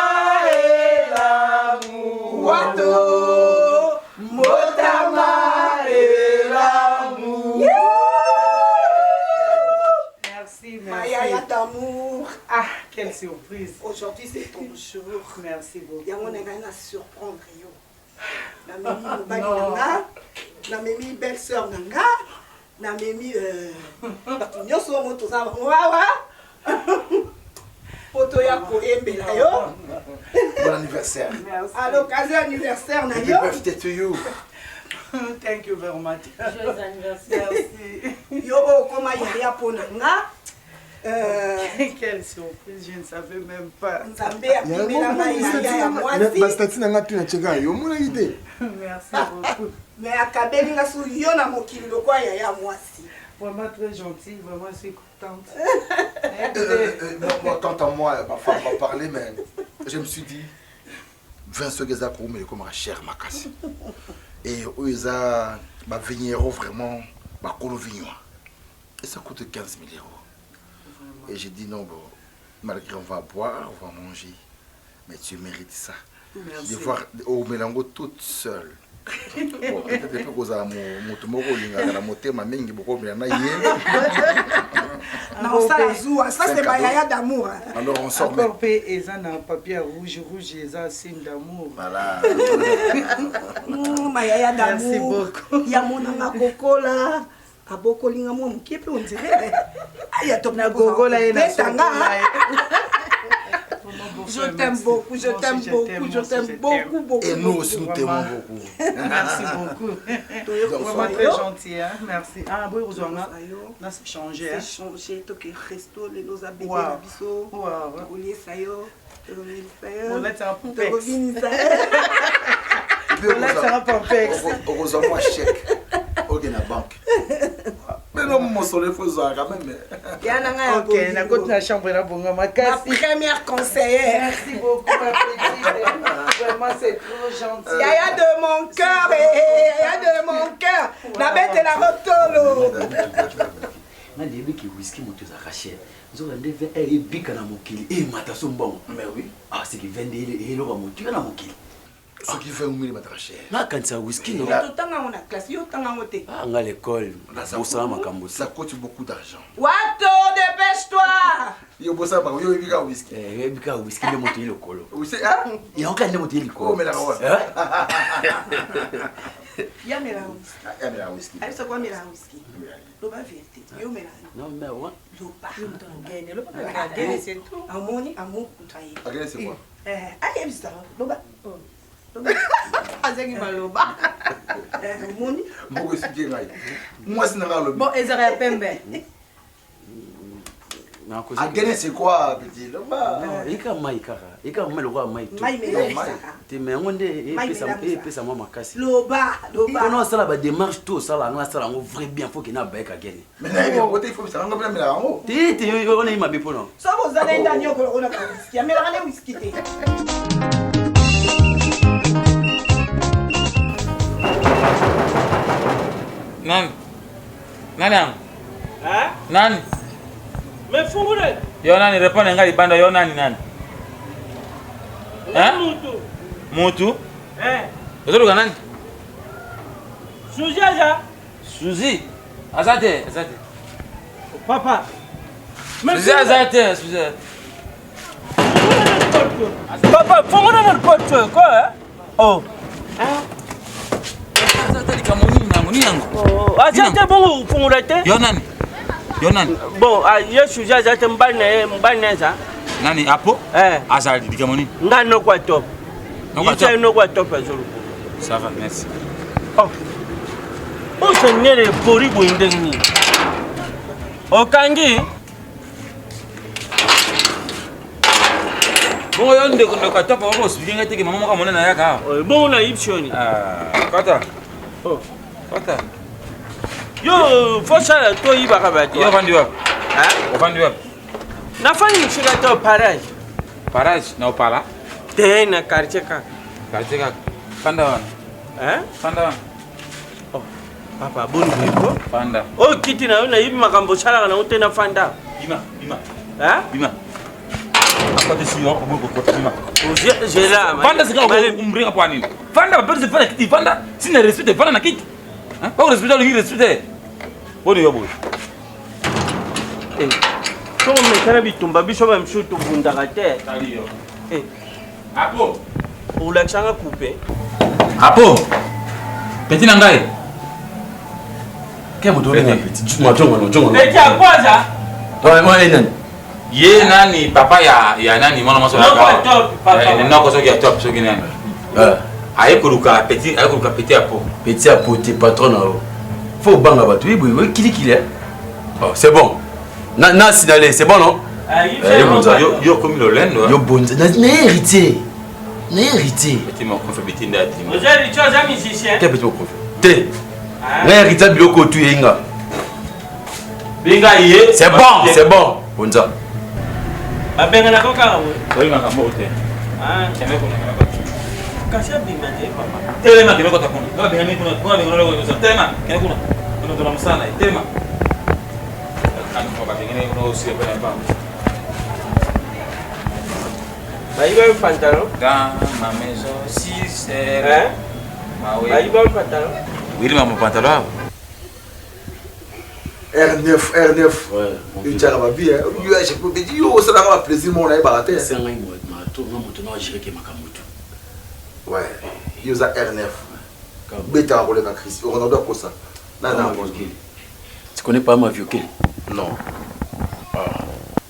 elamu. Wato. Mbotama elamu. Merci, Ma merci. yaya d'amour. Ah, quelle surprise. Aujourd'hui, c'est ton jour. Merci beaucoup. Yango na ngai na surprendre yo. Namemi mobali na nga, namemi belle sœur na nga, namemi bato nyonso oyo toza bango awa. Po toya koyembela yo. Bon anniversaire. À l'occasion anniversaire na Happy yo. birthday to you. Thank you very much. Joyeux anniversaire. Merci. Yo oyo okoma yaya mpo na nga. Quelle surprise, je ne savais même pas. Nzambe apimela ngai yaya ya mwasi. bastati na nga tu na cheka yo omonaki te Merci beaucoup. Mais akabeli nga su yo na mokili lokola yaya mwasi. Vraiment très gentil, vraiment je suis contente. Moi, quant à moi, ma femme m'a parlé, mais je me suis dit, 20 soki eza koumela ekomaka cher makasi. Et oyo eza bavigneron vraiment, bakolo vignois. Et ça coûte 15 000 euros. Et j'ai dit non, bon, malgré on va boire, on va manger, mais tu mérites ça. Merci. De voir omela yango toute seule. Bon, peut-être mpe kozala moto moko olingaka na motema mingi bokomela na ye. Na osala zuwa, ça C'est un c'est cadeau. bayaya d'amour. Alors on sort mais Encore pe eza na papier ya rouge rouge eza signe d'amour. Voilà. Mayaya Merci d'amour. Ya monanga kokola. Abokolinga mwa moke mpe ondire. Aya to Nagogola ye, betanga. nasokola ye. Je t'aime beaucoup, je Moi aussi, t'aime je t'aime, beaucoup, moi je aussi, t'aime je t'aime. beaucoup, beaucoup. Et nous aussi, nous t'aimons Vraiment. beaucoup. Merci beaucoup. Donc, Vraiment très gentil, hein? Merci. Ah, boy, Ozwanga. Là, c'est changé, hein? C'est changé, toke resto lelo oza bebe Wow. na biso. Wow. Tokoliesa yo, tokomelisa yo. Bon, là, c'est un pompex. Tokobinisa yo. Là, c'est un pompex. okozwa mwa chèque oke na banque mais non mosolo efo ezwaka quand même. Ya na ngai ya Ok, bolingo. nakoti na chambre na bonga Ma makasi. première conseillère. Merci beaucoup, ma petite. Vraiment, c'est trop gentil. Yaya de mon cœur, eh, yaya de mon cœur. Nabetela rotolo. Nga nayebiki whisky moto ezalaka cher, nzoka nde vin ere ebika na mokili emata so mbongo. Mais oui. Ah, seki vin nde eloko ya motuya na mokili. Soki vin umeli mataka cher. Nakanisa whisky no. Totanga yango na classe, yo otanga yango te. Ah, nga l'école bosala makambo. Ça coûte beaucoup d'argent. Wato, dépêche-toi. Yo bosala makambo, yo oyebi kaka whisky. Oyebi kaka whisky nde moto ye lokolo. Whisky, ah? Yango kaka nde moto ye likolo. Omelaka wana. Ya mela whisky. Amela whisky. Ayebisa ko amela whisky. Loba vérité. Yo mela. Non mais wa. Loba. Agene, loba kaka agene, c'est tout. Amoni amour kuta ye. Agene, c'est quoi? Eh, ayebisa loba. Loba. Azangi maloba. Eh, omoni. Moko esiki ngai mwasi na ngai alobi. Bon, ezalaka ya pembe. Agene c'est quoi petit loba? Eka mai kaka, eka mai lokola mai to. Mai melamisaka. Te mais yango nde Mai melamisaka. epesa mwa makasi. Loba, loba. Mpona osala badémarche to osala yango, nasala yango vrai bien, faut ke nabayeka gene. Mais nayebi yango te, il faut bisaka ngo mpe namelaka yango. Te te, wana ye mabe mpona. Soki oza na ye ndani okolokona ka whisky. Amelaka ne whisky te. Nani? Nani yango? Nani? Mais fungule. Yo nani répondre ngai libanda yo nani nani? Hein? Mutu. Mutu? Eh. Ozoluka nani? Suzy aza. Suzy. Aza te, aza te. Papa. Suzy aza te, Suzy. Papa, fungula na porte quoi? hein? Oh. Aza te likambo nini nango nini yango? Oh, aza te bongo fungula te. Yo nani? Yo nani? Bon, ah, ye Suzy aza te mobali na ye, mobali na ye aza. Nani apo? Eh. Azali likambo nini? Nga noko ya top. Noko ya Ye top. noko ya top azoluka. Ça va, merci. Oh. Osengele pori boye ndenge nini? Okangi? Bongo yo ndeko ndeko atopa wako osipiki ngai teke mama moko monene ayaka awa. Bongo na yebi soni. Kata. Oh. Kata. Yo fosala toyibaka bato. Yo ofandi wapi? Ofandi wapi? Nafandi mosika to parage. Parage na opala? Te na quartier kaka. Quartier kaka. Fanda wana. Hein? Fanda wana. Oh. Papa boni boye ko? Fanda. Oyo kiti na yo nayebi makambo osalaka nango te nafanda. Bima, bima. Hein? Bima. Akoti si yo oboyi kokota bima. Zela. Fanda sika umringa kwa nini? Fanda bapesi fanda kiti fanda sina respect fanda na kiti. Hein? Ba respect olingi respect. Boni yo boye. Soko mesana bitumba biso bamisusu tobundaka te. Tali yo. Eh. Apo. Olakisanga coupe. Apo. Petit na ngai. Ke moto obenga petit? Jonga jonga no jonga no. Petit akwaza. Ouais, ouais, nani? Ye nani papa ya ya nani mwana mwasi Noko ya top, papa. Eh, noko soki ya top soki nani. Aye koluka petit aye koluka petit ya po. Petit ya po te patron na yo. Faut obanga bato ye boye kilikili. Oh, c'est bon. Na na signalé, c'est bon non? Eh, yo bonza. Yo yo komi lolendo. Yo bonza. Na na héritier. Na héritier. Petit mon confe petit nda timo. Oza héritier oza musicien. Te petit mon confe. Te. Na héritier biloko tu yenga. Benga ye. C'est bon, c'est bon. Bonza. Babenganaka kaka boye. Oyi makambo te. Ah. Kende kuna kende kota. Kasi abima te papa. Telema kende kota kuna. Nga bengani kuna, kuna bengani kuna kuna. Telema kende kuna. Kuna tuna msana. Telema. Kani kwa bengani kuna usiye pale pa. Bayiba yo pantalon. Dans ma maison si c'est. Hein? Bayiba yo pantalon. Wili ma pantalon. R9 R9 etiaka babi yo osalaka ba plaisir moko nayebaka te sengai nga moto na agireke makambo tu ouais yo oza R9 betaka koleka chris ronaldo akosa nana Tu connais pas Maviokele Non. Ah,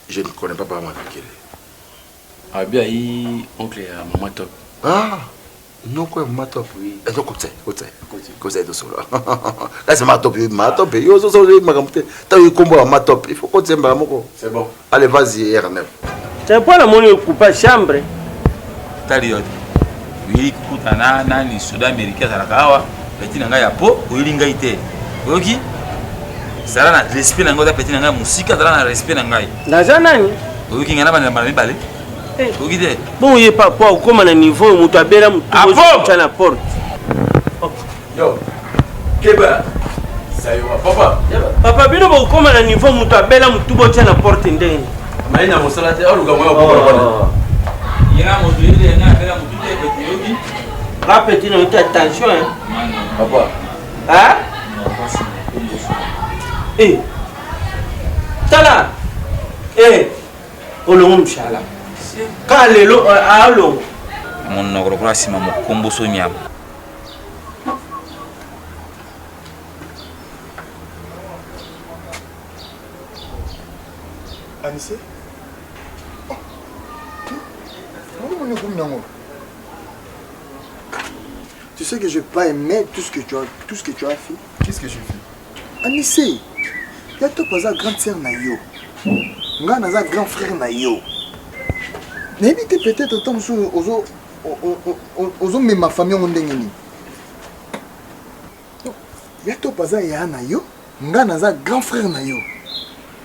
je ne connais pas Maviokele. Abi ayi oncle ya mama top. Ah, noko ya mama top. Ezo kotsa, kotsa. Kotsa ezo solo. Kasi mama top, mama top. Yo zo zo makambo te. Tango ikombo ya mama top, il faut kotsa mbala moko. C'est bon. Allez, vas-y R9. C'est mpo namoni okupa chambre. Tali yo te. Oyeli kokuta na nani soda américain azalaka awa peti na ngai ya po oyeli ngai te oyoki zala na respect na ngai oza peti na ngai mosika zala na respect na ngai naza nani oyoki ngai na bana mbala mibale oyoki te bongo ye pa po akokóma na niveau oyo moto abela motuotya na porte yo keba sayoka papa papa bino bokokóma na niveau moto abela motu botya na porte ndenge maye na mosala te aluka moya okokola yenga moto yeli yenga abela motu te peti yoki nga peti na yoki attention hein papa hein eh tala eh olongo mosala kaka lelo alongo monoko lokola nsima mokomboso nyama Anise Tu sais que je n'ai pas aimé tout ce que tu as, tout ce que tu as fait. Qu'est-ce que j'ai fait Anise, ya top aza grande sœur na yo. Nga naza grand frère na yo. Nayebi te peut-être ntango mosusu ozo ozomema famille yango ndenge nini. Ya top aza yaya na yo, nga naza grand frère na yo.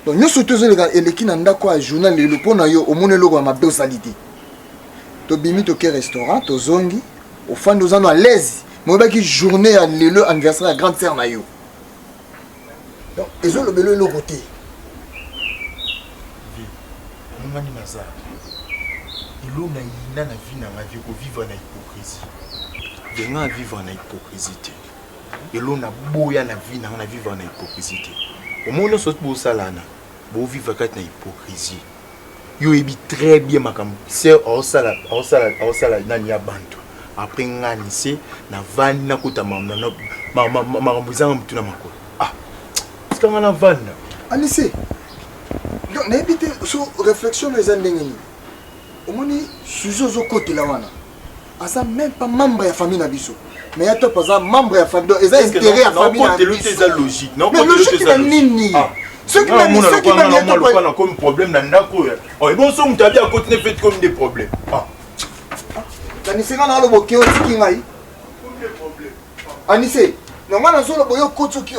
Donc nyonso to ezoleka eleki na ndako ya journal lelo mpo na yo omoni eloko ya mabe osali te. Tobimi toke restaurant tozongi ofandi oza no à l'aise mais oyebaki journée ya lelo anniversaire ya grande sœur na yo. Donc ezolobela eloko te. Mongani naza elo na yina na vie na nga vie kovivre na hypocrisie de nga vivre na hypocrisie te elo na boya na vie na nga na vivre na hypocrisie te omoni nyonso bosalana bovivre kati na hypocrisie yo oyebi très bien makambo sœur aosala aosala aosala nani ya bantu après nga nise navandi nakuta makambo ezanga motu na makolo ah tika nga navanda Anise, donc nayebi te so réflexion no eza ndenge nini omoni sujet ozokotela wana aza même pas membre ya famille na biso mais ya top aza membre ya famille donc eza intérêt ya famille na biso eza logique mais logique na nini soki même soki même ya top lokola comme problème na ndako oyo oh ebon so moto abi akoti ne fait comme des problèmes ah kanisi nga naloba oke otiki ngai anise na nga nazoloba yo okoti oki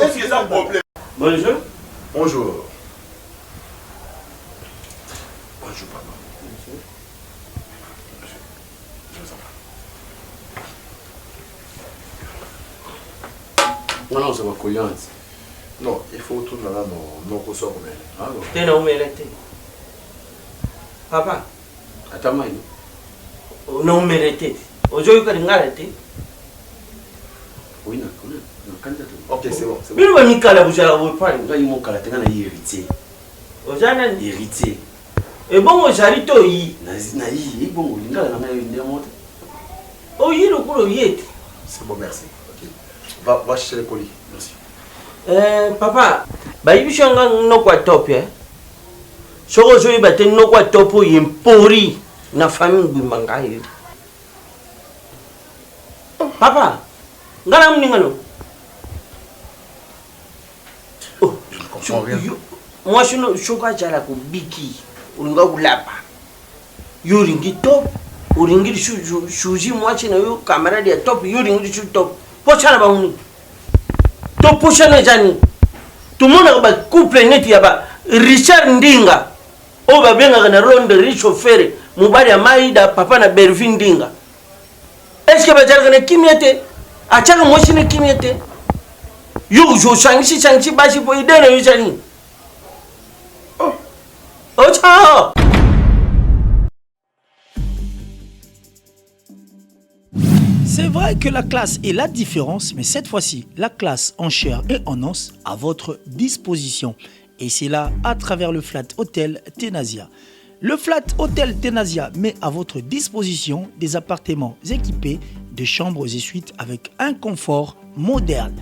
Bonjour. Bonjour. Bonjour papa. Bonjour. Je vous en prie. Wana ozwa bakoyante. Non, il faut otuna nano noko so akomela. Te na umela te. Papa. Ata mai. Na umela te. Ozoyoka lingala te. Oui, na na kanda to. Ok, c'est bon, c'est bon. Bino ba mikala bozalaka boye pale. Ngai mokala te nga na ye héritier. Oza nani? Héritier. Ebongo ozali to oyi? Na yi, ebongo lingala na ngai nde moko te. Oyi lokola oye te. C'est bon, merci. Ok. Va, va chercher les colis. Merci. Eh, papa, bayebisi nga noko ya top eh? Soki ozoyeba te noko ya top oyo impori na famille mobimba ngai yo. Papa, ngai na moninga no. Oh, mwasi no soki azala kobiki olinga kolapa yo olingi top olingi lisusu suzi mwasi na yo camarade ya top yo olingi lisusu top mposa na bango nini to mposa na eza nini tomonaka bacouple neti ya ba richard ndinga oyo babengaka na ronde richofere mobali ya maida papa na bervi ndinga estce bazalaka na kimia te atiaka mwasi na kimia te yo osangisi sangisi basi mpo ide na yo eza nini oh. Ocha! C'est vrai que la classe est la différence, mais cette fois-ci, la classe en chair et en os à votre disposition. Et c'est là à travers le Flat Hotel Tenasia. Le Flat Hotel Tenasia met à votre disposition des appartements équipés de chambres et suites avec un confort moderne.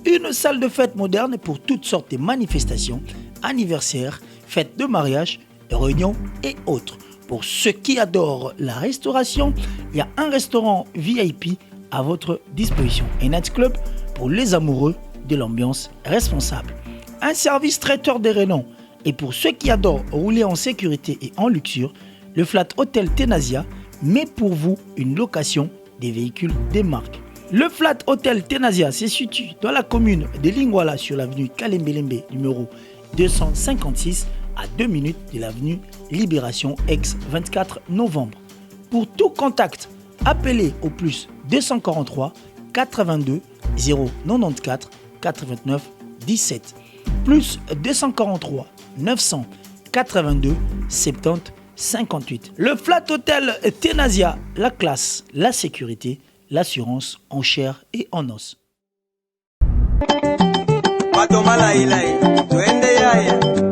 Une salle de fête moderne pour toutes sortes de manifestations, anniversaires, fêtes de mariage, réunions et autres. Pour ceux qui adorent la restauration, il y a un restaurant VIP à votre disposition. Un nightclub pour les amoureux de l'ambiance responsable. Un service traiteur de renom. Et pour ceux qui adorent rouler en sécurité et en luxure, le Flat Hotel Tenasia met pour vous une location des véhicules des marques. Le Flat Hotel Tenasia se situe dans la commune de Lingwala sur l'avenue Kalembelembe numéro 256 à 2 minutes de l'avenue Libération ex 24 novembre. Pour tout contact, appelez au plus 243 82 094 89 17 plus 243 982 70 58. Le Flat Hotel Tenasia, la classe, la sécurité, l'assurance en chair et en os. bato malailai twende yaya.